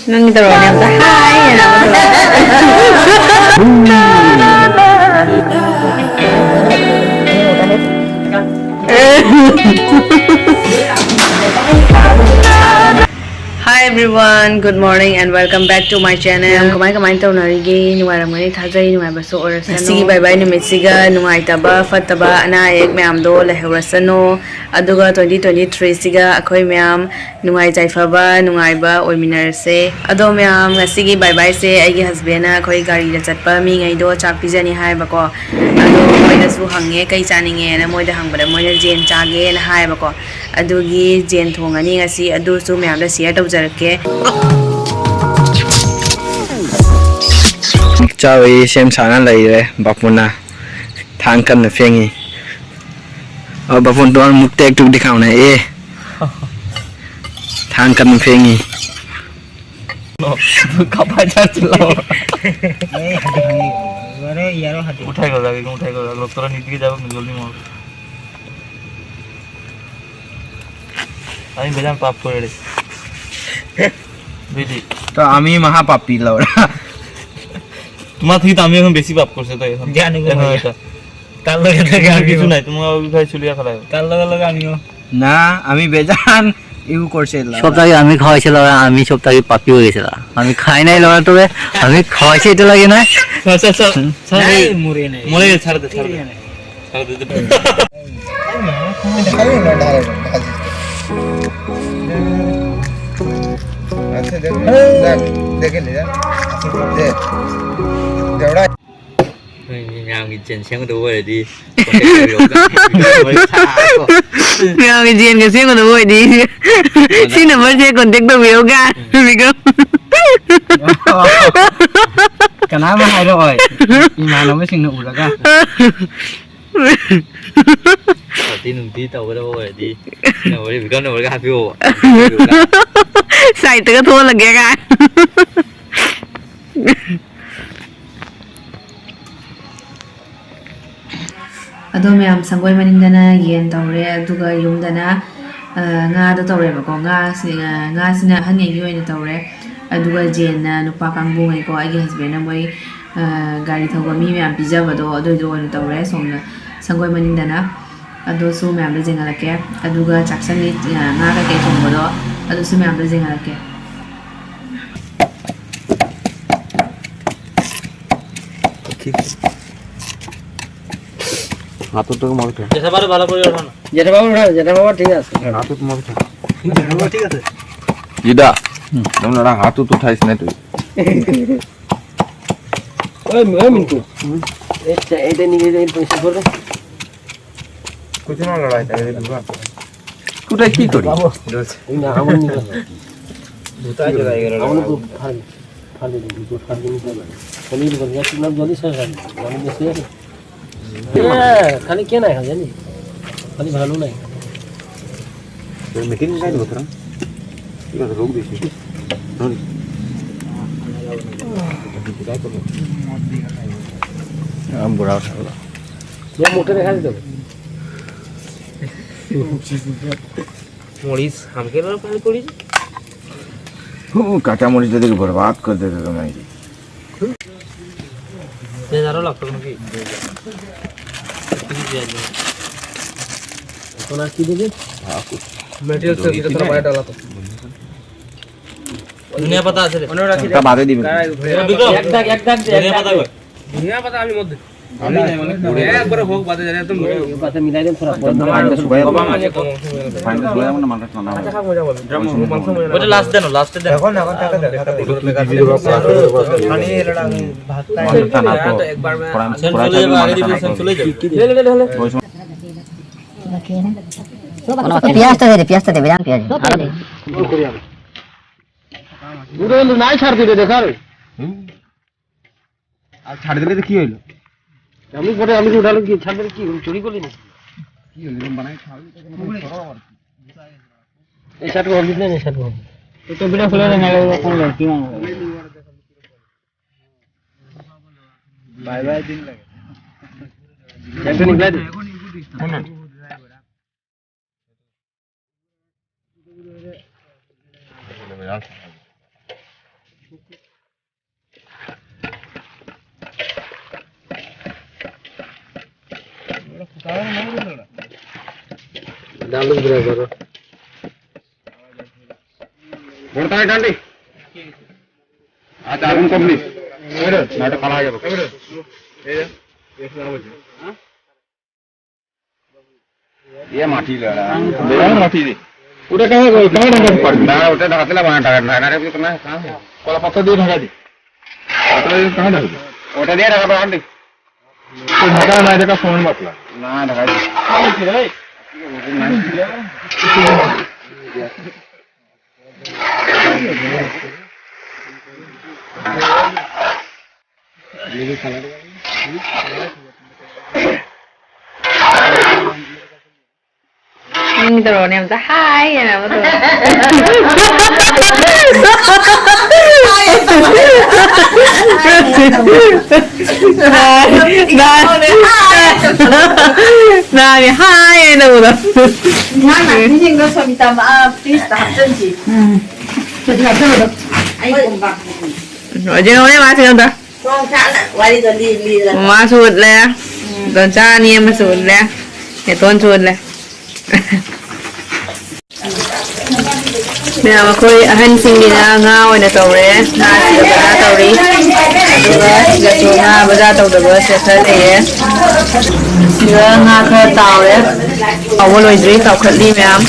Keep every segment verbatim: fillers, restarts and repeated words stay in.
ꯅꯪꯒꯤ ꯇꯧꯔꯛꯑꯣꯅꯦ ꯑꯝꯇ꯫ ꯍꯥꯏ ꯍꯥꯏꯅ ꯑꯃ ꯇꯧꯔꯛꯑꯣ꯫ Hi everyone, good morning and welcome back to my channel. ꯃꯌꯥꯝ ꯀꯃꯥꯏ ꯀꯃꯥꯏ ꯇꯧꯅꯔꯤꯒꯦ? ꯅꯨꯡꯉꯥꯏꯔꯝꯒꯅꯤ ꯊꯥꯖꯩ, ꯅꯨꯡꯉꯥꯏꯕꯁꯨ ꯑꯣꯏꯔꯁꯅꯨ꯫ ꯉꯁꯤꯒꯤ ꯕꯥꯏ ꯕꯥꯏ ꯅꯨꯃꯤꯠꯁꯤꯒ ꯅꯨꯡꯉꯥꯏꯇꯕ, ꯐꯠꯇꯕ, ꯑꯅꯥ ꯑꯌꯦꯛ ꯃꯌꯥꯝꯗꯣ ꯂꯩꯍꯧꯔꯁꯅꯨ꯫ ꯑꯗꯨꯒ twenty twenty-three ꯁꯤꯒ ꯑꯩꯈꯣꯏ ꯃꯌꯥꯝ ꯅꯨꯡꯉꯥꯏ ꯌꯥꯏꯐꯕ, ꯅꯨꯡꯉꯥꯏꯕ ꯑꯣꯏꯃꯤꯟꯅꯔꯁꯦ꯫ ꯑꯗꯣ ꯃꯌꯥꯝ, ꯉꯁꯤꯒꯤ ꯕꯥꯏ ꯕꯥꯏꯁꯦ ꯑꯩꯒꯤ husband ꯅ ꯑꯩꯈꯣꯏ ꯒꯥꯔꯤꯗ ꯆꯠꯄ ꯃꯤꯉꯩꯗꯣ ꯆꯥꯛ ꯄꯤꯖꯅꯤ ꯍꯥꯏꯕꯀꯣ꯫ ꯑꯗꯣ ꯃꯣꯏꯗꯁꯨ ꯍꯪꯉꯦ ꯀꯩ ꯆꯥꯅꯤꯡꯉꯦꯅ꯫ ꯃꯣꯏꯗ ꯍꯪꯕꯗ ꯃꯣꯏꯅ ꯖꯦꯟ ꯆꯥꯒꯦꯅ ꯍꯥꯏꯌꯦꯕꯀꯣ꯫ ꯑꯗꯨꯒꯤ ꯖꯦꯟ ꯊꯣꯡꯉꯅꯤ ꯉꯁꯤ꯫ ꯑꯗꯨꯁꯨ ꯃꯌꯥꯝꯗ share ꯇꯧꯖꯔꯛꯀꯦ꯫ ꯆꯥꯕꯒꯤ ꯁꯦꯝ ꯁꯥꯅ ꯂꯩꯔꯦ ꯕꯥꯄꯨꯅ꯫ ꯊꯥꯡ ꯀꯟꯅ ꯐꯦꯡꯉꯤ꯫ ꯑꯣ, ꯕꯥꯄꯨ, ꯇꯣꯉꯥꯟ ꯃꯨꯛ ꯇꯦꯛ ꯇꯨꯛ ꯗꯤꯈꯥꯎꯅ ꯑꯦ꯫ ꯊꯥꯡ ꯀꯟꯅ ꯐꯦꯡꯉꯤ꯫ ꯈꯥꯄꯥ ꯆꯥꯁꯤꯜꯂꯣ꯫ ꯑꯦ, ꯍꯥꯏꯗꯤ ꯈꯪꯉꯤ꯫ ꯌꯥꯔꯣꯏ, ꯌꯥꯔꯣꯏ, ꯍꯥꯏꯗꯤ꯫ উঠাই গ'ল, আগে উঠাই গ'ল, আগে তোরা নিদিকে যাবো, জলদি মার। আমি বেজান পাপ করে রে। বুঝলি? তো আমি মহা পাপী, লাউৰা। তোমার থেকে তো আমি এখন বেশি পাপ করছে, তাই এখন। জানি গো এখন ভাইয়া। এটা। তার লগে লগে আর আমিও। কিছু নাই, তোমার ওই ভাই চলিয়া ফেলায়। তার লগে লগে আমিও। না, আমি বেজান ইউ করছে, লাউৰা। সব তাকে আমি খাওয়াইছিলাম, আর আমি সব তাকে পাপি হয়ে গেছিলাম। আমি খাই নাই, লাউৰা, তবে আমি খাওয়াইছি, এটা লাগে না। স্যার, স্যার, স্যার, হুম। স্যার, নাই, এই মরে নাই। মরে গেছে, ছাড় দে, ছাড় দে। ছাড় দে, দে। আচ্ছা, দেখ, দেখ, দেখে নে, যা। দে। দেওড়া। ꯃꯌꯥꯝꯒꯤ ꯖꯦꯟ ꯁꯦꯝꯒꯗꯧꯕ ꯑꯣꯏꯔꯗꯤ contact ꯇꯧꯕꯤꯔꯛꯎ꯫ ꯃꯌꯥꯝꯒꯤ ꯖꯦꯟꯒ ꯁꯦꯝꯒꯗꯧꯕ ꯑꯣꯏꯔꯗꯤ ꯁꯤ number ꯁꯦ contact ꯇꯧꯕꯤꯔꯛꯎ ꯀꯥꯏ꯫ ꯀꯅꯥꯝ ꯍꯥꯏꯔꯛꯑꯣꯏ, ꯏꯃꯥꯟꯅꯕꯁꯤꯡꯅ ꯎꯔꯒ꯫ Party ꯅꯨꯡꯇꯤ ꯇꯧꯒꯗꯕ ꯑꯣꯏꯔꯗꯤ ꯁꯤ number ꯁꯦ, ꯕꯤꯀꯝ number ꯒ ꯍꯥꯞꯄꯤꯌꯣꯕ꯫ Side ꯇꯒ ꯊꯣꯛꯍꯜꯂꯒꯦ ꯀꯥꯏ꯫ ꯑꯗꯣ ꯃꯌꯥꯝ, ꯁꯪꯒꯣꯏ ꯃꯅꯤꯡꯗꯅ ꯌꯦꯟ ꯇꯧꯔꯦ, ꯑꯗꯨꯒ ꯌꯨꯝꯗꯅ, ꯑ, ꯉꯥꯗꯣ ꯇꯧꯔꯦꯕꯀꯣ꯫ ꯉꯥꯁꯤ-, ꯑ, ꯉꯥꯁꯤꯅ ꯑꯍꯟꯉꯩꯒꯤ ꯑꯣꯏꯅ ꯇꯧꯔꯦ꯫ ꯑꯗꯨꯒ ꯖꯦꯟꯅ ꯅꯨꯄꯥ ꯀꯥꯡꯕꯨꯉꯩꯀꯣ, ꯑꯩꯒꯤ ꯍꯁꯕꯦꯟꯅ ꯃꯣꯏ, ꯑ, ꯒꯥꯔꯤ ꯊꯧꯕ ꯃꯤ ꯃꯌꯥꯝ ꯄꯤꯖꯕꯗꯣ, ꯑꯗꯨꯏꯗꯣ ꯑꯣꯏꯅ ꯇꯧꯔꯦ꯫ ꯁꯣꯝꯅ ꯁꯪꯒꯣꯏ ꯃꯅꯤꯡꯗꯅ, ꯑꯗꯨꯁꯨ ꯃꯌꯥꯝꯗ ꯌꯦꯡꯍꯜꯂꯛꯀꯦ꯫ ꯑꯗꯨꯒ ꯆꯥꯛꯁꯪꯒꯤ, ꯑ, ꯉꯥ ꯀꯩꯀꯩ ꯊꯣꯡꯕꯗꯣ, ꯑꯗꯨꯁꯨ ꯃꯌꯥꯝꯗ ꯌꯦꯡꯍꯜꯂꯛꯀꯦ꯫ হাতত তোমার উঠা। জেঠা বাবু ভালো করে ওঠো না। জেঠা বাবু উঠা, জেঠা বাবু ঠিক আছে। হাতত তোমার উঠা। জেঠা বাবু ঠিক আছে। জিদা, তুমি না হাতত উঠাইছ না তুই। ওই, ওই মিন্টু। এটা, এটা নিয়ে যাই পয়সা করে। কোথায় লড়াই তাই দুর্গা? কোথায় কি করি? না, আমার নিয়ে যাবো। দুটাই চলে গেল। আমার তো ফাল-, ফাল দিয়ে দিবি, তো ফাল দিয়ে নিতে হবে। খালি বলবি, একটু নাম জলদি শেষ হয়। আমি বেশি আছে। হ্যাঁ, খালি কে নাই খালি জানি? খালি ভালো নাই। মিটিং নাই তো তোরা? ঠিক আছে, লোক বেশি। বুড়া উঠা। মোটে দেখা যেত। মরিচ, হামকে বার পানি পড়ি। ও, কাঁচা মরিচ দেখি বরবাদ করে দেবে তোমায়। পেঁয়াজ আরো লাগতো নাকি? এখন আর কি দেবে? মেটেরিয়াল তো এটা তো বাইরে ডালা তো। ধনিয়া পাতা আছে রে। ওটা বাদে দিবেন। বিক্রম, এক দাগ, এক দাগ দে, ধনিয়া পাতা কই? ধনিয়া পাতা আমি মধ্যে। আমি নাই, মানে, পড়ে একবারে হোক বাদে জানি একদম। এই পাতা মিলাই দেন, থোড়া বন্ধ। ফাইনটা শুকাই যাবে। ফাইনটা শুকাই যাবে না, মাংস ঠান্ডা হবে। ওটা লাস্ট দেন, লাস্টে দেন। এখন, এখন টাকা দেন। পানি এলো না, আমি ভাত খাই। মাংস ঠান্ডা তো। একবার কড়াই, কড়াই চলে যাবে, আগে দিবি, চলে যাবে। ওই সময় পেঁয়াজটা দে, পেঁয়াজটা দে, বেজান পেঁয়াজ। দুটো কিন্তু নাই ছাড় দিবে, দেখা রে। আর ছাড় দিলে তো কি হইলো? আমি পরে আমি উঠালো কি ছাড় দিলে কি হলো? চুরি করলি না? কি হইলো? এরকম বানাই খাওয়াবি তো কোনো সরো আর কি। এই শার্ট হবে না, এই শার্ট হবে। তো বিটা খুলে না, নাহলে ওরকম কি মনে হয়? বাই বাই দিন লাগে। একটা নিকলাই দে। ডান্ডি। আচ্ছা, এখন কমলি। নাটক খারাপ হয়ে গেল। ইয়ে মাটি লেড়া। বেড়া মাটি রে। ওটা কাহা, কাহা ঢাকা পারবি? না, ওটা ঢাকাতে না, ঢাকা, ঢাকা, ঢাকা, না, না, কলা পাতা দিয়ে ঢাকা দে। ওটা দিয়ে কাহা ঢাকবে? ওটা দিয়ে ঢাকা পারবি? তো ঢাকা না, এটা সমান পাতলা। না, ঢাকা দে। ꯎꯝ, ꯇꯧꯔꯛꯑꯣꯅꯦ ꯑꯝꯇ꯫ ꯍꯥꯏ ꯍꯥꯏꯅ ꯑꯃ ꯇꯧꯔꯣ꯫ ꯅꯥꯅꯤ ꯍꯥꯏ ꯍꯥꯏꯅ ꯇꯧꯕꯗꯣ꯫ ꯉꯥꯡ ꯂꯥꯛꯄꯤꯁꯤꯡꯗꯣ ꯁꯣꯃꯤꯇꯥ, ꯑꯥ, please ꯇ ꯍꯥꯞꯆꯤꯟꯁꯤ꯫ ꯎꯝ꯫ ꯑꯩ ꯀꯣꯝꯄꯥꯛ꯫ ꯍꯧꯖꯤꯛ ꯍꯣꯔꯦꯟ ꯃꯥꯁꯦ ꯑꯝꯇ꯫ ꯊꯣꯡ ꯊꯥꯛꯑꯒ ꯋꯥꯔꯤꯗꯣ ꯂꯤ-, ꯂꯤꯔꯒ꯫ ꯃꯃꯥꯁꯨ ꯎꯠꯂꯦ, ꯎꯝ꯫ ꯗꯣꯟꯆꯥ ꯑꯅꯤ ꯑꯃꯁꯨ ꯎꯠꯂꯦ, ꯅꯦꯇꯣꯟꯁꯨ ꯎꯠꯂꯦ꯫ ꯃꯌꯥꯝ ꯑꯩꯈꯣꯏ ꯑꯍꯟꯁꯤꯡꯒꯤꯅ ꯉꯥ ꯑꯣꯏꯅ ꯇꯧꯔꯦ, ꯉꯥꯁꯤꯗ ꯕꯖꯥꯔ ꯇꯧꯔꯤ꯫ ꯑꯗꯨꯒ ꯁꯤꯗꯁꯨ ꯉꯥ ꯕꯖꯥꯔ ꯇꯧꯗꯕ ꯁꯤꯗ ꯈꯔ ꯂꯩꯌꯦ꯫ ꯁꯤꯗ ꯉꯥ ꯈꯔ ꯇꯥꯎꯔꯦ, ꯇꯥꯎꯕ ꯂꯣꯏꯗ꯭ꯔꯤ, ꯇꯥꯎꯈꯠꯂꯤ ꯃꯌꯥꯝ꯫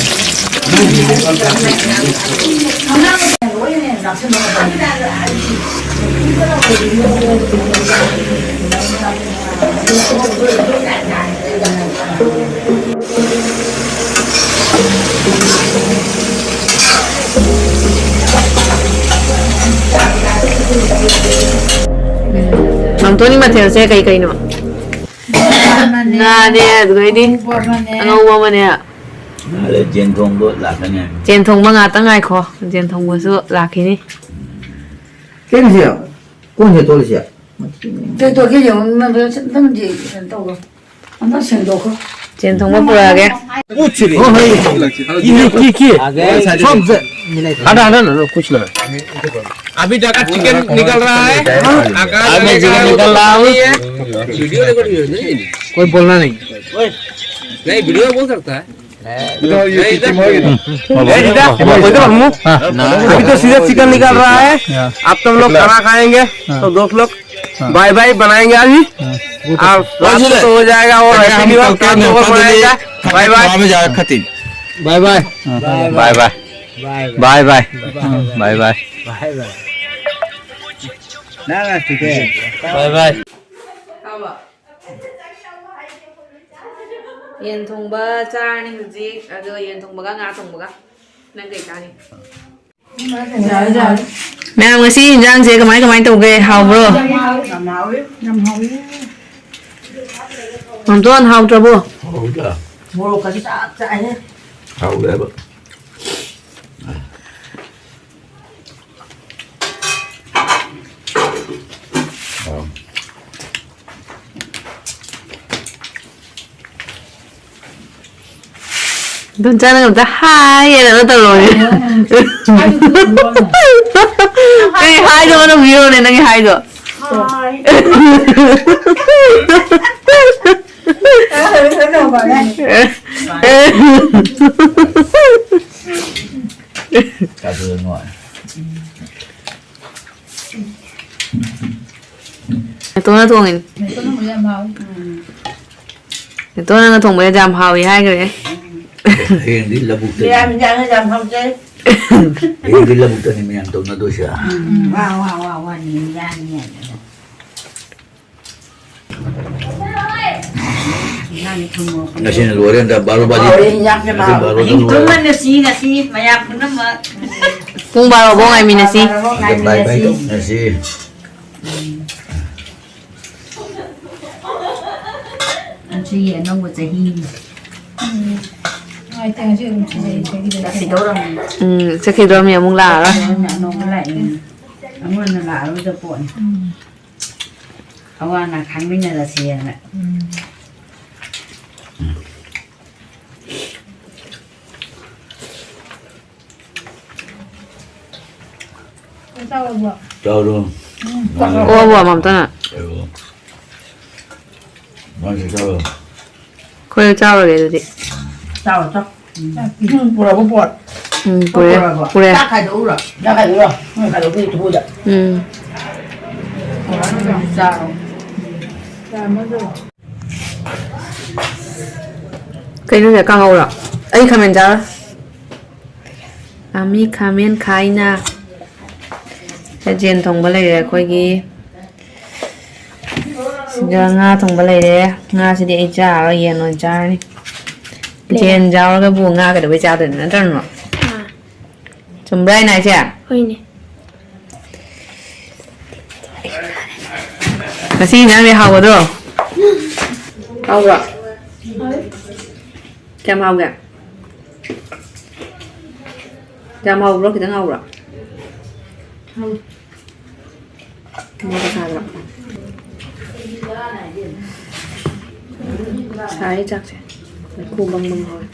ꯃꯥꯝꯇꯣꯟꯒꯤ ꯃꯊꯦꯜꯁꯦ ꯀꯩ ꯀꯩꯅꯣ? ꯉꯥꯅꯦ, ꯑꯗꯨꯗꯩꯗꯤ ꯑꯉꯧꯕ ꯑꯃꯅꯦ꯫ ꯑꯗ ꯖꯦꯟ ꯊꯣꯡꯕ ꯂꯥꯛꯀꯅꯤ ꯍꯥꯏꯕꯅꯤ꯫ ꯖꯦꯟ ꯊꯣꯡꯕ ꯉꯥꯛꯇ ꯉꯥꯏꯈꯣ, ꯖꯦꯟ ꯊꯣꯡꯕꯁꯨ ꯂꯥꯛꯈꯤꯅꯤ꯫ ꯀꯩꯅꯣꯁꯦ, ꯀꯣꯟꯁꯦ ꯇꯣꯜꯂꯤꯁꯦ? ꯁꯦꯡꯗꯣꯛꯀꯦ ꯌꯦꯡꯉꯣ, ꯅꯪ ꯅꯪꯗꯤ ꯀꯩꯅꯣ ꯇꯧꯔꯣ꯫ ꯑꯝꯇ ꯁꯦꯡꯗꯣꯛꯈꯣ꯫ ꯌꯦꯟ ꯊꯣꯡꯕ ꯄꯨꯔꯛꯑꯒꯦ꯫ पूछ रही है। ये, ये, ये। सब से। हटा, हटा ना, कुछ ना। अभी जाकर चिकन निकल रहा है। आकाश अभी चिकन निकल रहा है। वीडियो रिकॉर्ड नहीं है। कोई बोलना नहीं। नहीं, वीडियो बोल सकता है। अभी तो सीधा चिकन निकल रहा है। अब तुम लोग खाना खाएंगे, तो दोस्त लोग, बाय बाय बनाएंगे अभी। और रात को तो हो जाएगा, और हैप्पी न्यू ईयर, रात को बनाएगा। Bye bye. Bye bye. Bye bye. Bye bye. Bye bye. Bye bye. ꯌꯦꯟ ꯊꯣꯡꯕ ꯆꯥꯔꯅꯤ ꯍꯧꯖꯤꯛ, ꯑꯗꯣ ꯌꯦꯟ ꯊꯣꯡꯕꯒ ꯉꯥ ꯊꯣꯡꯕꯒ꯫ ꯅꯪ ꯀꯩ ꯆꯥꯅꯤ? ꯃꯌꯥꯝ, ꯉꯁꯤ ꯏꯟꯖꯥꯡꯁꯦ ꯀꯃꯥꯏ ꯀꯃꯥꯏ ꯇꯧꯒꯦ? ꯍꯥꯎꯕ꯭ꯔꯣ? ꯌꯥꯝ ꯍꯥꯎꯋꯤ꯫ ꯌꯥꯝ ꯍꯥꯎꯋꯤ꯫ ꯃꯝꯇꯣꯟ, ꯍꯥꯎꯇ꯭ꯔꯕꯣ? ꯍꯥꯎꯗ꯫ ꯃꯣꯔꯣꯛꯀꯁꯨ ꯆꯥꯛ ꯆꯥꯛꯑꯦ꯫ ꯍꯥꯎꯋꯦꯕ꯫ ꯑꯗꯨꯝ ꯆꯥꯅ ꯑꯝꯇ ꯍꯥꯏ ꯍꯥꯏꯅ ꯑꯝꯇ ꯇꯧꯔꯛꯑꯣꯅꯦ꯫ ꯀꯩ ꯍꯥꯏꯗꯣ ꯑꯝꯇ ꯄꯤꯔꯛꯑꯣꯅꯦ, ꯅꯪꯒꯤ ꯍꯥꯏꯗꯣ꯫ ꯅꯦꯇꯣꯟꯅ ꯊꯣꯡꯉꯤꯅꯤ꯫ ꯅꯦꯇꯣꯟꯅ ꯊꯣꯡꯕ ꯌꯥꯝ ꯍꯥꯎꯋꯤ꯫ ꯎꯝ꯫ ꯅꯦꯇꯣꯟꯅ ꯊꯣꯡꯕ ꯌꯥꯝ ꯍꯥꯎꯋꯤ ꯍꯥꯏꯈ꯭ꯔꯦ꯫ ꯍꯌꯦꯡꯗꯤ ꯂꯧꯕꯨꯛꯇ꯫ ꯃꯌꯥꯝ ꯏꯟꯖꯥꯡꯅ ꯌꯥꯝ ꯍꯥꯎꯖꯩ꯫ ꯍꯌꯦꯡꯗꯤ ꯂꯧꯕꯨꯛꯇꯅꯤ ꯃꯌꯥꯝ ꯇꯧꯅꯗꯣꯏꯁꯦ꯫ ꯎꯝ꯫ ꯋꯥ, ꯋꯥ, ꯋꯥ, ꯋꯥ, ꯅꯤꯟꯖꯥꯅꯤ ꯍꯥꯏꯗꯅ꯫ ꯉꯁꯤꯅ ꯂꯣꯏꯔꯦ, ꯑꯗ ꯕꯥꯔꯣ ꯕꯥꯖꯤ꯫ ꯂꯣꯏꯔꯦ, ꯏꯟꯖꯥꯡꯁꯦ ꯉꯁꯤ ꯕꯥꯔꯣ꯫ ꯕꯥꯔꯣꯗ ꯑꯍꯤꯡ ꯂꯣꯏꯔꯦ꯫ ꯇꯨꯝꯃ ꯅꯁꯤ ꯉꯁꯤ ꯃꯌꯥꯝ ꯄꯨꯝꯅꯃꯛ꯫ ꯄꯨꯡ ꯕꯥꯔꯣ ꯐꯥꯎ ꯉꯥꯏꯃꯤꯟꯅꯁꯤ꯫ ꯕꯥꯏ ꯕꯥꯏ ꯇꯧꯅꯁꯤ꯫ ꯉꯁꯤ ꯑꯅꯧꯕ ꯆꯍꯤ꯫ ꯎꯝ꯫ ꯅꯨꯡꯉꯥꯏꯇꯦ, ꯉꯁꯤ ꯑꯗꯨꯝ ꯁꯤꯖꯩ, ꯆꯠꯈꯤꯗꯧꯔꯦ꯫ ꯆꯠꯈꯤꯗꯧꯔꯝꯅꯤ꯫ ꯎꯝ, ꯆꯠꯈꯤꯗꯧꯔꯝꯅꯤ, ꯑꯃꯨꯛ ꯂꯥꯛꯑꯔꯣꯏ꯫ ꯑꯃꯨꯛ ꯂꯥꯛꯑꯦ꯫ ꯑꯃꯨꯛ ꯍꯟꯅ ꯂꯥꯛꯑꯔꯣꯏꯗ ꯄꯣꯠꯅꯤ꯫ ꯎꯝ꯫ ꯑꯋꯥ ꯑꯅꯥ ꯈꯪꯃꯤꯟꯅꯔꯁꯦꯅ꯫ ꯎꯝ꯫ ꯆꯥꯔꯣ꯫ ꯑꯣ, ꯕꯕꯥ, ꯑꯝꯇꯅ꯫ ꯅꯪꯁꯨ ꯆꯥꯔꯣ꯫ ꯑꯩꯈꯣꯏ ꯆꯥꯔꯨꯔꯒꯦ ꯑꯗꯨꯗꯤ꯫ ꯆꯥꯔꯣ, ꯆꯥꯎ꯫ ꯎꯝ, ꯄꯨꯔꯛꯑꯕ ꯄꯣꯠ? ꯎꯝ, ꯄꯨꯔꯦ, ꯄꯨꯔꯛꯑꯕ? ꯄꯨꯔꯦ꯫ ꯆꯥꯛ ꯈꯥꯏꯗꯣꯛꯎꯔꯣ? ꯆꯥꯛ ꯈꯥꯏꯗꯣꯛꯎꯔꯣ? ꯅꯣꯏ ꯈꯥꯏꯗꯣꯛꯄꯤꯔꯤ ꯊꯨꯕꯗ꯫ ꯎꯝ꯫ ꯄꯨꯔꯛꯑꯒ ꯆꯥꯔꯣ꯫ ꯀꯩꯅꯣꯅꯦ, ꯀꯥꯡꯍꯧꯔꯣ? ꯑꯩ ꯈꯥꯃꯦꯟ ꯆꯥꯔꯣꯏ꯫ ꯑꯃꯤ ꯈꯥꯃꯦꯟ ꯈꯥꯏꯅ꯫ ꯌꯦꯟ ꯊꯣꯡꯕ ꯂꯩꯔꯦ ꯑꯩꯈꯣꯏꯒꯤ꯫ ꯁꯤꯗ ꯉꯥ ꯊꯣꯡꯕ ꯂꯩꯔꯦ꯫ ꯉꯥꯁꯤꯗꯤ ꯑꯩ ꯆꯥꯔꯔꯣꯏ, ꯌꯦꯟ ꯑꯣꯏꯅ ꯆꯥꯔꯅꯤ꯫ ꯌꯦꯟ ꯌꯥꯎꯔꯒꯕꯨ ꯉꯥ ꯀꯩꯗꯧꯕꯩ ꯆꯥꯗꯣꯏꯅꯣ, ꯅꯠꯇ꯭ꯔꯣ? ꯑꯥ꯫ ꯆꯨꯝꯕ꯭ꯔꯥ ꯑꯩꯅ ꯍꯥꯏꯁꯦ? ꯍꯣꯏꯅꯦ꯫ ꯉꯁꯤ ꯏꯟꯖꯥꯡꯗꯤ ꯍꯥꯎꯒꯗ꯭ꯔꯣ? ꯍꯥꯎꯕ꯭ꯔꯣ? ꯍꯥꯎꯋꯦ꯫ ꯀꯌꯥꯝ ꯍꯥꯎꯒꯦ? ꯌꯥꯝ ꯍꯥꯎꯕ꯭ꯔꯣ? ꯈꯤꯇꯪ ꯍꯥꯎꯕ꯭ꯔꯣ? ꯍꯥꯎꯋꯦ꯫ ꯃꯣꯔꯣꯛ ꯁꯥꯕ꯭ꯔꯣ? ꯁꯥꯏ ꯆꯥꯛꯁꯦ꯫ ꯃꯩꯈꯨ ꯕꯪ ꯕꯪ ꯍꯧꯔꯦ꯫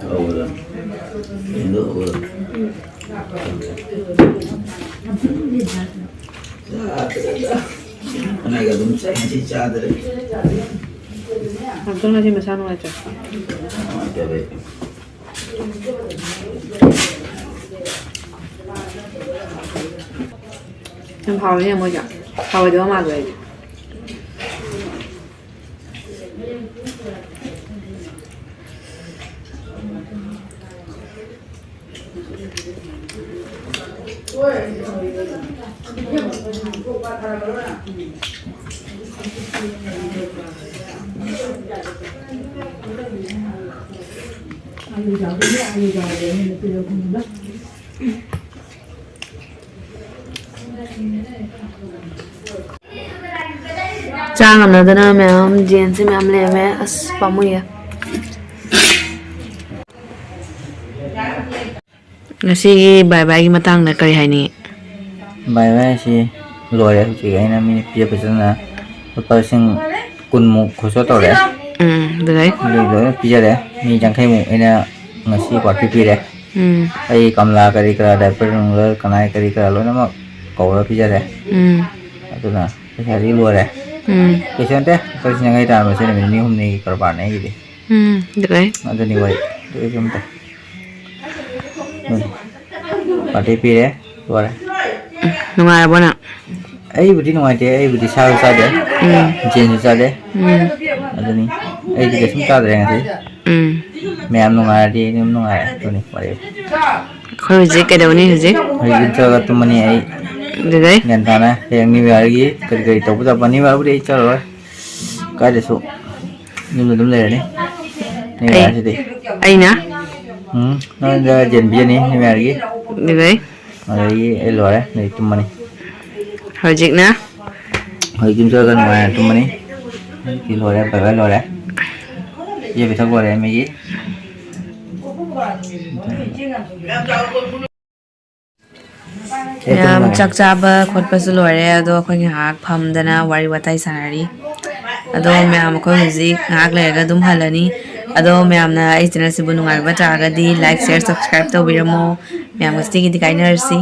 ꯍꯧꯕ꯭ꯔꯥ? ꯌꯦꯟꯗꯣ ꯍꯧꯕ꯭ꯔꯥ? ꯆꯥꯗ꯭ꯔꯦꯗ꯫ ꯐꯅꯦꯛ ꯑꯗꯨꯝ ꯆꯥꯏ, ꯉꯁꯤ ꯆꯥꯗ꯭ꯔꯦ꯫ ꯑꯕꯗꯨꯜ ꯉꯁꯤ ꯃꯁꯥ ꯅꯨꯡꯉꯥꯏꯇ꯭ꯔꯦ꯫ ꯅꯨꯡꯉꯥꯏꯇꯕꯩ꯫ ꯌꯥꯝ ꯍꯥꯎꯋꯤꯅꯦ ꯃꯣꯏꯁꯦ꯫ ꯍꯥꯎꯔꯣꯏꯗꯕ ꯃꯥꯜꯂꯨꯔꯦ ꯑꯩꯗꯤ꯫ ꯆꯥ ꯉꯝꯅꯗꯅ ꯃꯌꯥꯝ ꯖꯦꯟꯁꯦ ꯃꯌꯥꯝ ꯂꯩꯔꯝꯃꯦ꯫ ꯑꯁ, ꯄꯥꯝꯃꯨꯏꯌꯦ꯫ ꯉꯁꯤꯒꯤ ꯕꯥꯏ ꯕꯥꯏꯒꯤ ꯃꯇꯥꯡꯗ ꯀꯔꯤ ꯍꯥꯏꯅꯤꯡꯉꯤ? ꯕꯥꯏ ꯕꯥꯏ ꯑꯁꯤ ꯂꯣꯏꯔꯦ ꯍꯧꯖꯤꯛ꯫ ꯑꯩꯅ ꯃꯤꯅ ꯄꯤꯔꯛꯄꯁꯤꯅ ꯂꯨꯄꯥ ꯂꯤꯁꯤꯡ ꯀꯨꯟꯃꯨꯛ ꯈꯣꯔꯁꯥ ꯇꯧꯔꯦ꯫ ꯎꯝ, ꯑꯗꯨꯗꯩ? ꯑꯗꯨ ꯂꯣꯏꯅ ꯄꯤꯖꯔꯦ꯫ ꯃꯤ ꯌꯥꯡꯈꯩꯃꯨꯛ ꯑꯩꯅ ꯉꯁꯤ ꯄꯥꯔꯇꯤ ꯄꯤꯔꯦ꯫ ꯎꯝ, ꯑꯩ ꯀꯝꯂꯥ ꯀꯔꯤ ꯀꯔꯥ, ꯗꯥꯏꯄꯔ ꯅꯨꯡꯂꯔ ꯀꯅꯥꯏ ꯀꯔꯤ ꯀꯔꯥ ꯂꯣꯏꯅꯃꯛ ꯀꯧꯔ ꯄꯤꯖꯔꯦ꯫ ꯎꯝ, ꯑꯗꯨꯅ ꯄꯩꯁꯥꯗꯤ ꯂꯣꯏꯔꯦ꯫ ꯎꯝ, ꯀꯩꯁꯨ ꯅꯠꯇꯦ, ꯂꯨꯄꯥ ꯂꯤꯁꯤꯡ ꯌꯥꯡꯈꯩ ꯇꯥꯟꯕꯁꯦ ꯅꯨꯃꯤꯠ ꯅꯤꯅꯤ ꯍꯨꯝꯅꯤꯒꯤ ꯀꯔꯕꯥꯔꯅꯦ ꯑꯩꯒꯤꯗꯤ꯫ ꯎꯝ, ꯑꯗꯨꯗꯩ? ꯑꯗꯨꯅꯤ ꯋꯥꯔꯤ꯫ ꯑꯗꯨ ꯀꯩꯁꯨ ꯅꯠꯇꯦ꯫ ꯎꯝ꯫ ꯄꯥꯔꯇꯤ ꯄꯤꯔꯦ, ꯂꯣꯏꯔꯦ꯫ ꯅꯨꯡꯉꯥꯏꯔꯕꯣ ꯅꯪ? ꯑꯩꯕꯨꯗꯤ ꯅꯨꯡꯉꯥꯏꯇꯦ, ꯑꯩꯕꯨꯗꯤ ꯁꯥꯁꯨ ꯆꯥꯗꯦ, ꯎꯝ, ꯖꯦꯟꯁꯨ ꯆꯥꯗꯦ꯫ ꯎꯝ, ꯑꯗꯨꯅꯤ, ꯑꯩꯗꯤ ꯀꯩꯁꯨꯝ ꯆꯥꯗ꯭ꯔꯦ ꯉꯁꯤ꯫ ꯎꯝ꯫ ꯃꯌꯥꯝ ꯅꯨꯡꯉꯥꯏꯔꯗꯤ ꯑꯗꯨꯝ ꯅꯨꯡꯉꯥꯏꯔꯦ꯫ ꯑꯗꯨꯅꯤ ꯋꯥꯔꯤ꯫ ꯑꯩꯈꯣꯏ ꯍꯧꯖꯤꯛ ꯀꯩꯗꯧꯅꯤ ꯍꯧꯖꯤꯛ? ꯍꯧꯖꯤꯛ ꯌꯨꯝ ꯆꯠꯂꯒ ꯇꯨꯝꯃꯅꯤ ꯑꯩ꯫ ꯑꯗꯨꯗꯩ? ꯒ꯭ꯌꯥꯟ ꯇꯥꯅ꯫ ꯍꯌꯦꯡ ꯅ꯭ꯌꯨ ꯌꯥꯔꯒꯤ ꯀꯔꯤ ꯀꯔꯤ ꯇꯧꯕ ꯇꯧꯕ, ꯅ꯭ꯌꯨ ꯌꯥꯔꯕꯨꯗꯤ ꯑꯩ ꯆꯠꯂꯔꯣꯏ꯫ ꯀꯥꯏꯗꯁꯨ ꯌꯨꯝꯗ ꯑꯗꯨꯝ ꯂꯩꯔꯅꯤ꯫ ꯅ꯭ꯌꯨ ꯀꯩ? ꯌꯥꯔꯁꯤꯗꯤ꯫ ꯑꯩꯅ? ꯎꯝ, ꯅꯉꯣꯟꯗ ꯖꯦꯟ ꯄꯤꯖꯅꯤ ꯅ꯭ꯌꯨ ꯌꯥꯔꯒꯤ꯫ ꯑꯗꯨꯗꯩ? ꯑꯗꯒꯤ ꯑꯩ ꯂꯣꯏꯔꯦ, ꯑꯗꯩ ꯇꯨꯝꯃꯅꯤ꯫ ꯍꯧꯖꯤꯛꯅ? ꯍꯧꯖꯤꯛ ꯌꯨꯝ ꯆꯠꯂꯒ ꯅꯨꯡꯉꯥꯏꯅ ꯇꯨꯝꯃꯅꯤ꯫ ꯍꯧꯖꯤꯛꯇꯤ ꯂꯣꯏꯔꯦ, ꯕꯥꯏ ꯕꯥꯏ ꯂꯣꯏꯔꯦ꯫ ꯄꯤꯖ ꯄꯤꯊꯛ ꯂꯣꯏꯔꯦ ꯃꯤꯒꯤ꯫ ꯑꯦ, ꯃꯌꯥꯝ ꯇꯨꯝꯃꯒꯦ꯫ ꯆꯥꯛ ꯆꯥꯕ ꯈꯣꯠꯄꯁꯨ ꯂꯣꯏꯔꯦ, ꯑꯗꯣ ꯑꯩꯈꯣꯏ ꯉꯥꯏꯍꯥꯛ ꯐꯝꯗꯅ ꯋꯥꯔꯤ ꯋꯥꯇꯥꯏ ꯁꯥꯟꯅꯔꯤ꯫ ꯑꯗꯣ ꯃꯌꯥꯝ ꯑꯩꯈꯣꯏ ꯍꯧꯖꯤꯛ ꯉꯥꯏꯍꯥꯛ ꯂꯩꯔꯒ ꯑꯗꯨꯝ ꯍꯜꯂꯅꯤ꯫ ꯑꯗꯣ ꯃꯌꯥꯝꯅ ꯑꯩ ꯆꯦꯅꯦꯜꯁꯤꯕꯨ ꯅꯨꯡꯉꯥꯏꯕ ꯇꯥꯔꯒꯗꯤ like, share, subscribe ꯇꯧꯕꯤꯔꯝꯃꯣ꯫ ꯃꯌꯥꯝ ꯉꯁꯤꯒꯤꯗꯤ ꯀꯥꯏꯅꯔꯁꯤ꯫